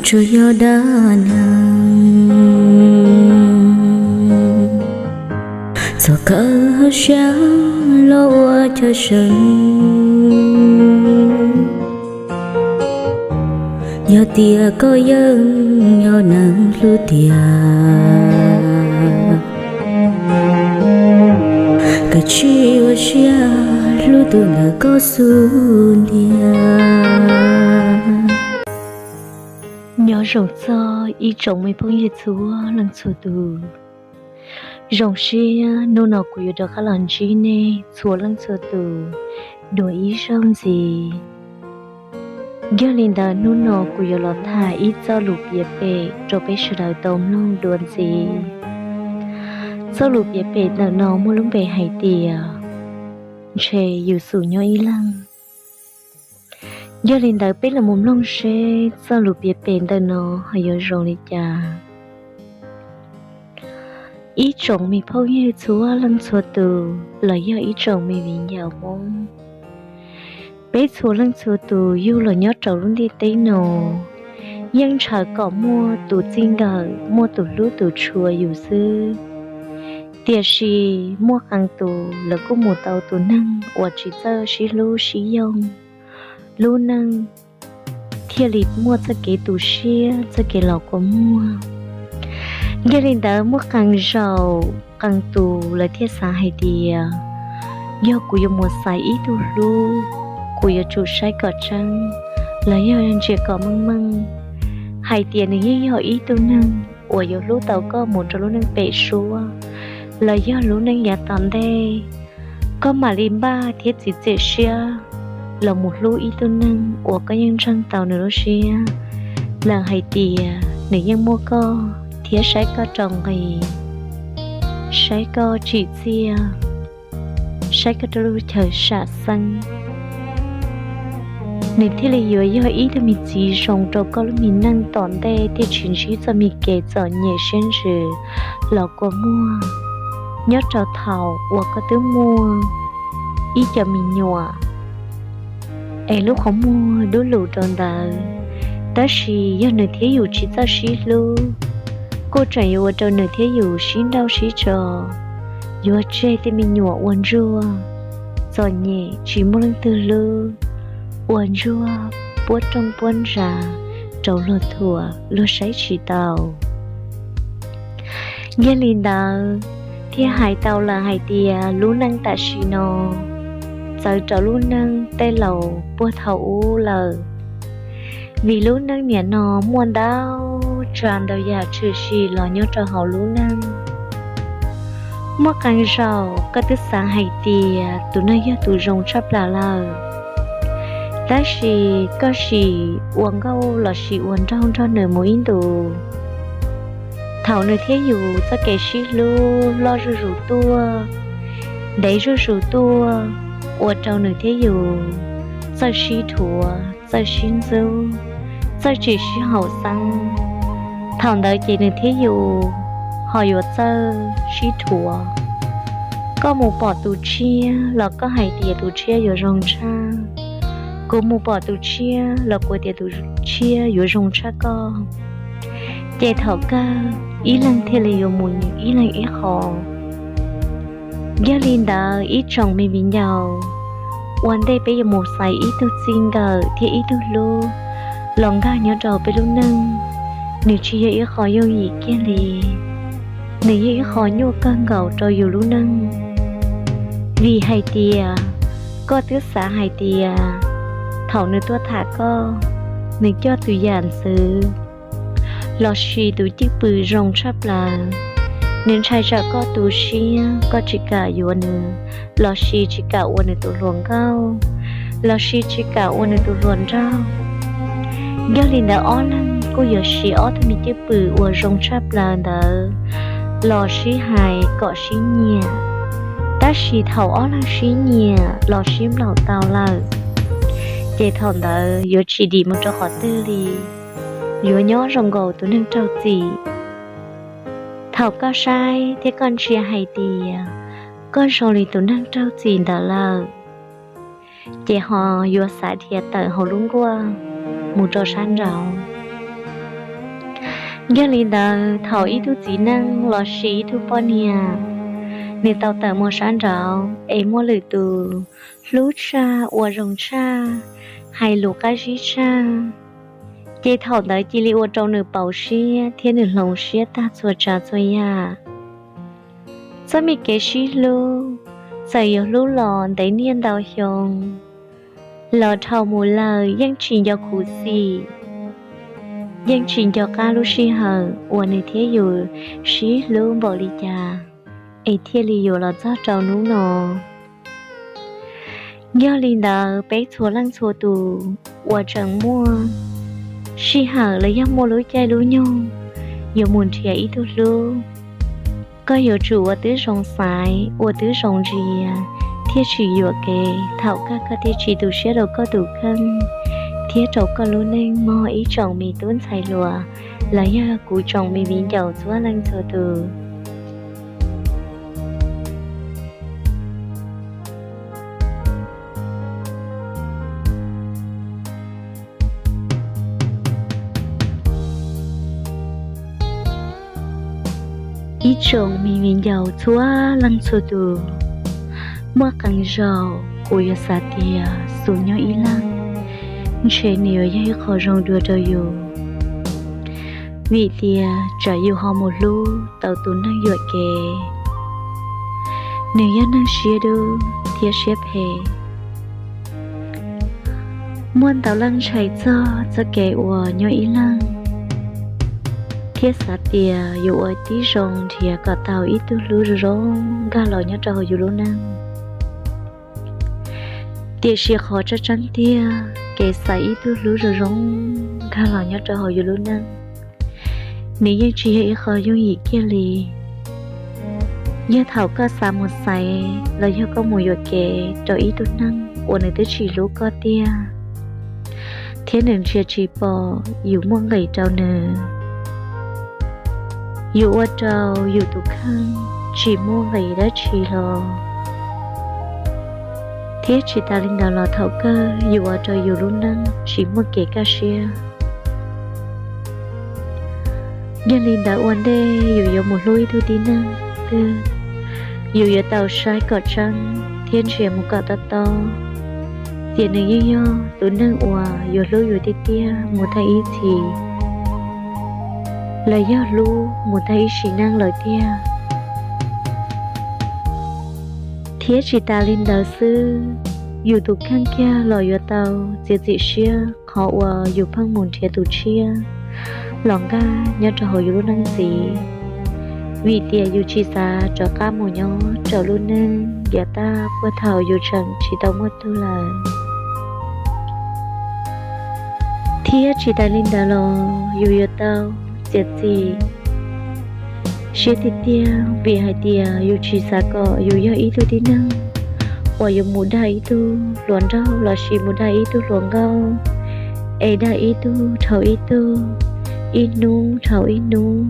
Tsuas yog dab neeg txog kawg hauv siab los ua chaw seev. Yog tias koj yeej yog neeg hlub tiag, koj tsis ua siab hlub tus ntawm koj xub ntiag. Nyob zoo txog ib tsoom me phooj ywg txhua leej txhua tus. Zoo siab hnub no kuv yuav rov qab los ntsib nej txhua leej txhua tus dua ib zaug ntxiv. Yog li ntawd hnub no kuv yuav los tham ib txoj lus piav pem rau peb sawv daws tau mloog dua ntxiv. Txoj lus piav pem ntawm no muaj lub npe hais tias ntshe yus xum nyob ib leeg. Yog li ntawd peb los mus mloog seb txoj lus piav pem ntawm no ho yuav zoo li cas. Ib tsoom me phooj ywg txhua leej txhua tus los yog ib tsoom me viv ncaus Hmoob, peb txhua leej txhua tus yug los nyob rau lub ntiaj teb no, yeej ntshaw kom muaj tus txij nkawm, muaj tus hlub tus tshua yus xwb. Tiam sis muaj qee tus lawv kuj mus tau tus neeg uas tsis txawj sib hlub sib yoog, lub neej thiaj li muaj txoj kev tu siab, txoj kev los kua muag. Yog li ntawd muaj qee zaus qee tus lawv thiaj xav hais tias, yog kuv yuav mus xaiv ib tug hlub, kuv yuav tsum saib kom tseeb, los yog ntsia kom meej meej, hais tias nws yeej yog ib tug neeg uas yuav hlub tau koj mus rau lub neej pem suab, los yog lub neej yav tom ntej, koj mam li npaj thiab txiav txim siab los mus hlub ib tug neeg uas koj yeej ntseeg tau nws lub siab, los hais tias nws yeej muaj koj thiab saib koj rau nqi, saib koj tsim txiaj, saib koj rau lub chaw sam xeeb. Nws thiaj li yuav yog ib tug me txiv zoo rau koj lub me neej tom ntej thiaj tsis ntsib txoj me kev txom nyem siab ntsws los kua muag nyob rau thaum uas koj twb muaj ib co me nyuam es lub qhov muag dub lug rau ntawd. Tab sis yog nws thiab yus tsis txawj sib hlub, kuj tseem yuav ua rau nws thiab yus sib nrauj sib tso, yuav tseg tej me nyuam ua ntsuag txom nyem tsis muaj leej twg hlub, ua ntsuag puab rooj puab ntsa rau luag thuam luag saib tsis taus. Yog li ntawd thiaj hais tau lawm hais tias lub neej tam sim no txawv rau lub neej tej laus puag thaum ub lawm. Vim lub neej niaj no muaj ntau tsav ntau yam tshwm sim los nyob rau hauv lub neej. Muaj qee zaus koj twb xav hais tias tus neeg yog tus zoo tshaj plaws lawm, tab sis koj sim ua nkauj los sis ua nraug nrog nws mus ib ntus, thaum nws thiab yus txoj kev sib hlub loj zuj zus tuaj, ntev zuj zus tuaj, ua rau nws thiab yus txawj sib dhuav, txawj sib ntxub, txawj tsis sib haum xeeb. Thaum ntawd ces nws thiab yus ho yuav txawj sib dhuav. Koj mus pom tus tshiab los koj hais tias tus tshiab yuav zoo tshaj, kuv mus pom tus tshiab los kuv tias tus tshiab yuav zoo tshaj koj. Ces thaum kawg ib leeg thiaj li yuav mus ib leeg ib qho. Yog li ntawd ib tsoom me viv ncaus, ua ntej peb yuav mus xaiv ib tug txij nkawm thiab ib tug hlub los nkag nyob rau peb lub neej, nws tsis yog ib qho yooj yim kiag li. Nws yog ib qho nyuaj kawg nkaus rau yus lub neej. Vim hais tias koj twb xav hais tias thaum nws tuaj tham koj, nws coj tus yam ntxwv lossis tus cwj pwm zoo tshaj plaws, nws ntshai tsam koj tu siab koj tsis kam yuav nws, lossis tsis kam ua nws tus hluas nkauj, lossis tsis kam ua nws tus hluas nraug. Yog li ntawd ob leeg kuj yuav siv ob tug me cwj pwm uas zoo tshaj plaws ntawd los sib hais kom sib nyiam. Tab sis thaum ob leeg sib nyiam los sib nplaum tau lawm, ces thaum ntawd yuav tsis dim mus rau qhov twg li, yuav nyob zoo nkaus tus neeg raug txim. Thaum koj saib thiab koj ntsia hais tias koj zoo li tus neeg raug txim ntawd lawm, ces ho yuav xav dhia tawm hauv lub nkuaj mus rau sab nraud. Yog li ntawd thaum ib tug txiv neej los sis ib tug poj niam nws tau tawm mus sab nraud es muaj lwm tus hlub tshaj, ua zoo tshaj, hais lus qab zib tshaj, ces thaum ntawd cia li ua rau nws pauv siab thiab nws hloov siab tag txhua tsav txhua yam. Txoj me kev sib hlub, txawm yuav hlub los ntev niaj ntau xyoo, los dhau mus lawm yeej tsis nco khuv xim, yeej tsis nco qab lub sij hawm uas nws thiab yus sib hlub npaum li cas es thiaj li yuav los txog rau hnub no. Yog li ntawd peb txhua leej txhua tus uas tseem muaj sij hawm los yog muaj lub caij lub nyoog yuav mus nrhiav ib tug hlub, koj yuav tsum ua tib zoo xaiv, ua tib zoo ntsia, thiaj tsis yuam kev thaum kawg koj thiaj tsis tu siab rau koj tus kheej thiab rau koj lub neej mog ib tsoom me tub ntxhais hluas los yog kuv tsoom me viv ncaus txhua leej txhua tus. Ib tsoom me viv ncaus txhua leej txhua tus, muaj qee zaus kuv yuav xav tias xus nyob ib leeg ntshe nws yuav yog ib qho zoo dua rau yus, vim tias tsam yus ho mus hlub tau tus neeg yuam kev, nws yog neeg siab dub thiab siab phem. Muaj ntau leej ntshai txog txoj kev uas nyob ib leeg thiab xav tias yuav ua tib zoo nrhiav kom tau ib tug hlub zoo zoo nkag los nyob rau hauv yus lub neej. Tiam sis qhov tseeb tseeb tiag, kev xaiv ib tug hlub zoo zoo nkag los nyob rau hauv yus lub neej, nws yeej tsis yog ib qho yooj yim kiag li. Yog thaum koj xav mus xaiv los yog koj mus yuam kev rau ib tug neeg uas nws twb tsis hlub koj tiag, thiab nws ntsia tsis pom yus muaj nqis rau nws, yus ua rau yus tus kheej tsis muaj nqis dab tsi los, thiab tsis tas li ntawd los thaum kawg yus ua rau yus lub neej tsis muaj kev kaj siab. Yog li ntawd ua ntej yus yuav mus hlub ib tug tib neeg twg, yus yuav tau saib kom tseeb thiab ntsia mus kom tob tob, tias nws yeej yog tus neeg uas yuav hlub yus tiag tiag mus tag ib txhis, los yog hlub mus tag ib sim neej lawm tiag. Thiab tsis tas li ntawd xwb, yus tus kheej kiag los yuav tau txiav txim siab qhov uas yus pheej mus nrhiav tus tshiab los nkag nyob rau hauv yus lub neej ntxiv, vim tias yus tsis xav rov qab mus nyob rau lub neej yav tag puag thaum yus tseem tsis tau muaj tug lawm. Thiab tsis tas li ntawd los yus yuav tau txiav txim siab tiag tiag, vim hais tias yus tsis xav kom yus yog ib tug tib neeg uas yuav mus dag ib tug hluas nraug lossis mus dag ib tug hluas nkauj, es dag ib tug dhau ib tug, ib hnub dhau ib hnub,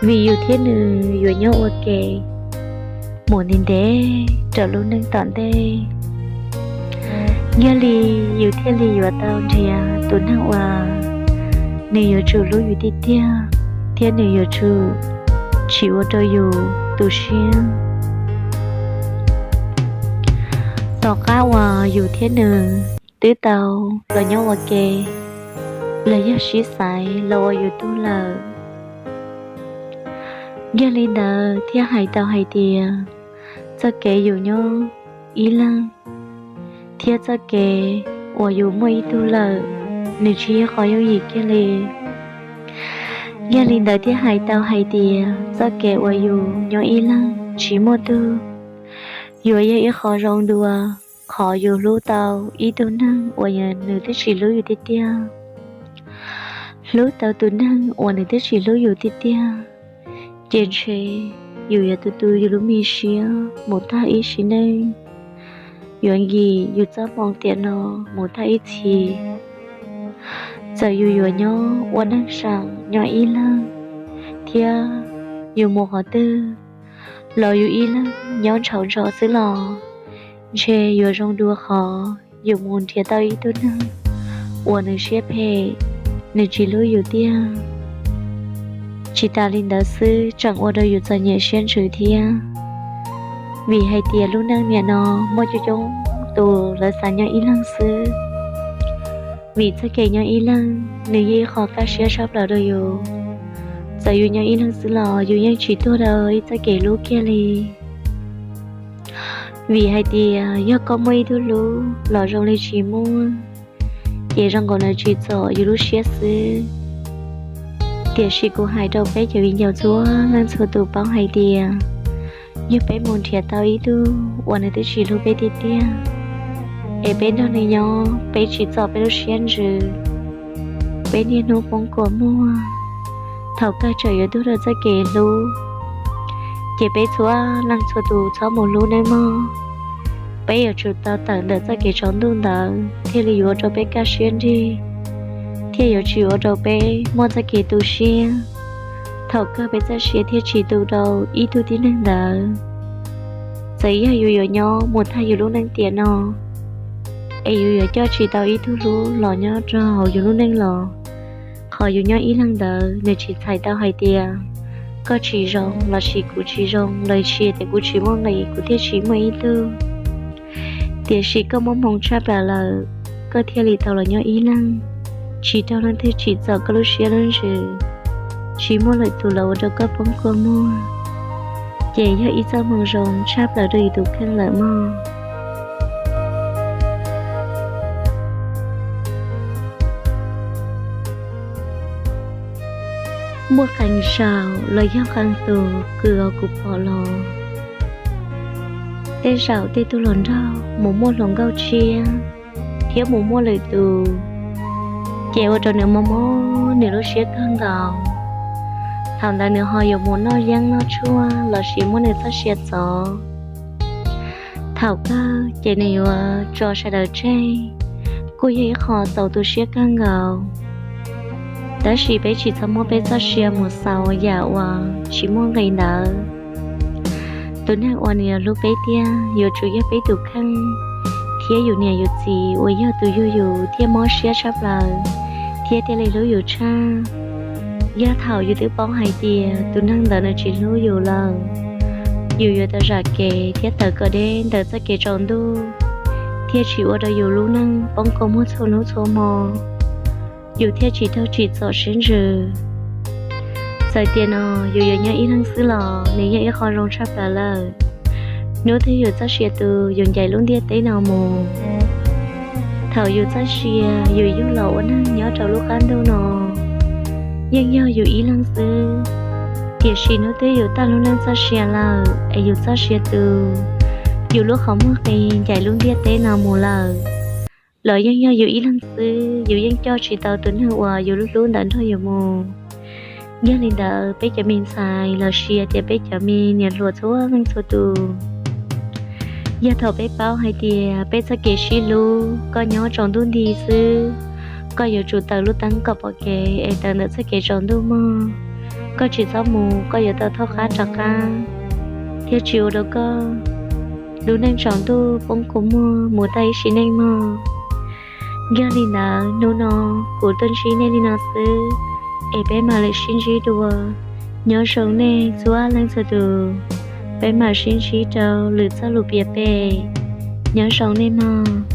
vim yus thiab nws yuav nyob ua ke mus ntev ntev rau lub neej tom ntej. Yog li yus thiaj li yuav tau nrhiav tus neeg uas nws yuav tsum hlub yus tiag tiag, thiab nws yuav tsum tsis ua rau yus tu siab. Tom qab uas yus thiab nws twb tau los nyob ua ke, los yog sib xaiv los ua yus tug lawm, yog li ntawd thiaj hais tau hais tias txoj kev yus nyob ib leeg thiab txoj kev uas yus muaj ib tug lawm, nws tsis yog qhov yooj yim kiag li. Yog li ntawd thiaj hais tau hais tias txoj kev uas yus nyob ib leeg tsis muaj tug, yuav yog ib qho zoo dua qhov yus hlub tau ib tug neeg uas nws twb tsis hlub yus tiag tiag. Hlub tau tus neeg uas nws twb tsis hlub yus tiag tiag, ces ntshe yus yuav tu tu yus lub me siab mus tag ib sim neej, yuav nkim yus txoj hmoo tiam no mus tag ib txhis. Txawm yus yuav nyob ua neej seem nyob ib leeg, thiab yus mus qhov twg los yus ib leeg nyob ntshaus ntso xwb los ntshe yuav zoo dua qhov yus mus nrhiav tau ib tug neeg uas nws siab phem, nws tsis hlub yus tiag. Tsis tas li ntawd xwb, tseem ua rau yus txom nyem siab ntsws thiab, vim hais tias lub neej niaj no muaj coob coob tus lawv xav nyob ib leeg xwb. Vim txoj kev nyob ib leeg nws yog ib qho kaj siab tshaj plaws rau yus. Txawm yus nyob ib leeg xwb los yus yeej tsis tuag rau ib txoj kev hlub kiag li. Vim hais tias yog koj muaj ib tug hlub los zoo li tsis muaj, ces zoo nkaus nws tsim txom yus lub siab xwb. Tiam sis kuv hais rau peb cov viv ncaus txhua leej txhua tus paub hais tias, yog peb mus nrhiav tau ib tug uas nws twb tsis hlub peb tiag tiag, es peb nrog nws nyob, peb tsim txom peb lub siab ntsws, peb niaj hnub poob kua muag, thaum kawg tseem yuav tuag rau txoj kev hlub, ces peb txhua leej txhua tus txhob mus hlub nawb mog. Peb yuav tsum tau tawm ntawm txoj kev tsaus ntuj ntawd thiaj li yuav ua rau peb kaj siab nrig, thiaj yuav tsis ua rau peb muaj txoj kev tu siab thaum kawg peb txoj sia thiaj tsis tu rau ib tug tib neeg ntawd. Txawm yog yus yuav nyob mus tag yus lub neej tiam no, es yus yuav coj tsis tau ib tug hlub los nyob rau hauv yus lub neej los, qhov yus nyob ib leeg ntawd nws tsis txhais tau hais tias koj tsis zoo lossis kuv tsis zoo lossis tias kuv tsis muaj nqis kuv thiaj tsis muaj ib tug. Tiam sis koj muaj hmoo tshaj plaws lawm, koj thiaj li tau los nyob ib leeg, tsis raug leej twg tsim txom koj lub siab lub ntsws, tsis muaj lwm tus los ua rau koj poob kua muag, ces yog ib txoj hmoo zoo tshaj plaws rau yus tus kheej lawm mog. Muaj qee zaum los yog qee tus kws uas kuv pom los, tej zaum tej tug hluas nraug mus muaj hluas nkauj tshiab thiab mus muaj lwm tus, ces ua rau nws mob mob nws lub siab kawg nkaus. Thaum ntawd nws ho yuav mus noj yeeb noj tshuaj lossis muab nws txoj sia txov. Thaum kawg ces nws yuav tso sawv daws tseg, kuj yog ib qho txaus tu siab kawg nkaus. Tab sis peb tsis txhob muab peb txoj sia mus xaus yam uas tsis muaj nqis ntawd. Tus neeg uas nws yuav hlub peb tiag yuav tsum yog peb tus kheej thiab yus niam yus txiv uas yog tus yug yus thiaj mob siab tshaj plaws thiab thiaj li hlub yus tshaj. Yog thaum yus twb paub hais tias tus neeg ntawd nws tsis hlub yus lawm, yus yuav tau zam kev thiab tawm kom deb ntawm txoj kev tsaus ntuj, thiaj tsis ua rau yus lub neej poob kua muag txhua hnub txhua hmo, yus thiaj tsis raug tsim txom siab ntsws. Txawm tias no yus yuav nyob ib leeg xwb los nws yeej ib qho zoo tshaj plaws lawm. Hnub twg yus txoj sia tu yus ncaim lub ntiaj teb no mus, thaum yus txoj sia yus yug los ua neeg nyob rau lub qab ntuj no, yeej yog yus ib leeg xwb. Tiam sis hnub twg yus tag lub neej txoj sia lawm es yus txoj sia tu, yus lub qhov muag qi ncaim lub ntiaj teb no mus lawm, los yeej yog yus ib leeg xwb, yus yeej coj tsis tau tus neeg uas yus hlub hlub ntawd nrog yus mus. Yog li ntawd peb cov me ntxhais los sis tias peb cov me niam hluas txhua leej txhua tus, yog thaum peb paub hais tias peb txoj kev sib hlub koj nyob tsaus ntuj nti xwb, koj yuav tsum taws lub teeb kom pom kev es taws ntawm txoj kev tsaus ntuj mog. Koj tsis txhob mus, koj yuav tau thaub qab rov qab, thiaj tsis ua rau koj lub neej tsaus ntuj poob kua muag mus tag ib sim neej mog. Yog li ntawd hnub no kuv tuaj ntsib nej li no xwb, es peb mam li sib ntsib dua. Nyob zoo nej txhua leej txhua tus, peb mam sib ntsib rau lwm txoj lus piav pem. Nyob zoo nej mog.